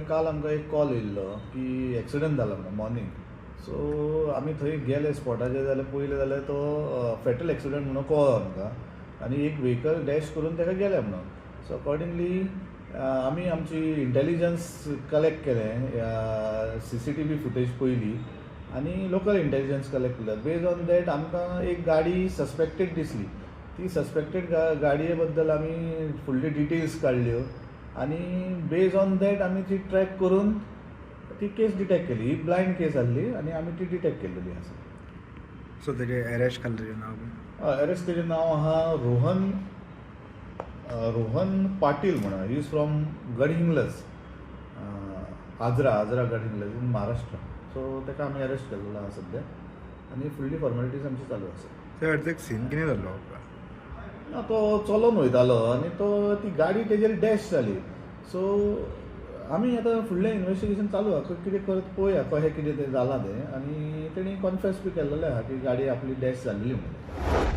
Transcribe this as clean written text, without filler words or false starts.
काल आमकां एक कॉल येयल्लो की एक्सिडंट जाला म्हणून मॉर्निंग. सो आमी थंय गेले स्पॉटाचेर जाल्यार पळयलें जाल्यार तो फेटल एक्सिडंट म्हणून कळ्ळो आमकां आनी एक व्हेकल डॅश करून ताका गेलें म्हणून. सो अकॉर्डिंगली आमी आमची इंटेलिजन्स कलेक्ट केलें, सीसीटीव्ही फुटेज पळयली आनी लोकल इंटेलिजन्स कलेक्ट केलो. बेज ऑन that आमकां एक गाडी सस्पेक्टेड दिसली. ती सस्पेक्टेड गाडये बद्दल आमी फुडली डिटेल्स काडल्यो आनी बेज ऑन that आमी ती ट्रॅक करून ती केस डिटेक्ट केली. ही ब्लायंड केस आसली आनी आमी ती डिटेक्ट केलेली आसा. सो तेजे अरेस्ट केल्ले तेजें नांव बीन? अरेस्ट तेजें नांव आहा रोहन रोहन पाटील म्हणून. He is from Gadhinglaj, Ajara, Ajara Gadhinglaj in Maharashtra. So ताका आमी अरेस्ट केल्लो आहा सद्या आनी फुडली फॉर्मेलिटीज आमची चालू आसा. सर, एक्झॅक्ट सीन कितें जाल्लो? ना, तो चलोन वयतालो आनी तो ती गाडी तेजेर डॅश जाली. सो आमी आतां फुडलें इन्वेस्टिगेशन चालू आहा, कितें करत पळोवया कशें कितें तें जालां तें. आनी तेणी कॉन्फेस बी केल्लेलें आहा की गाडी आपली डॅश जाल्ली म्हणून.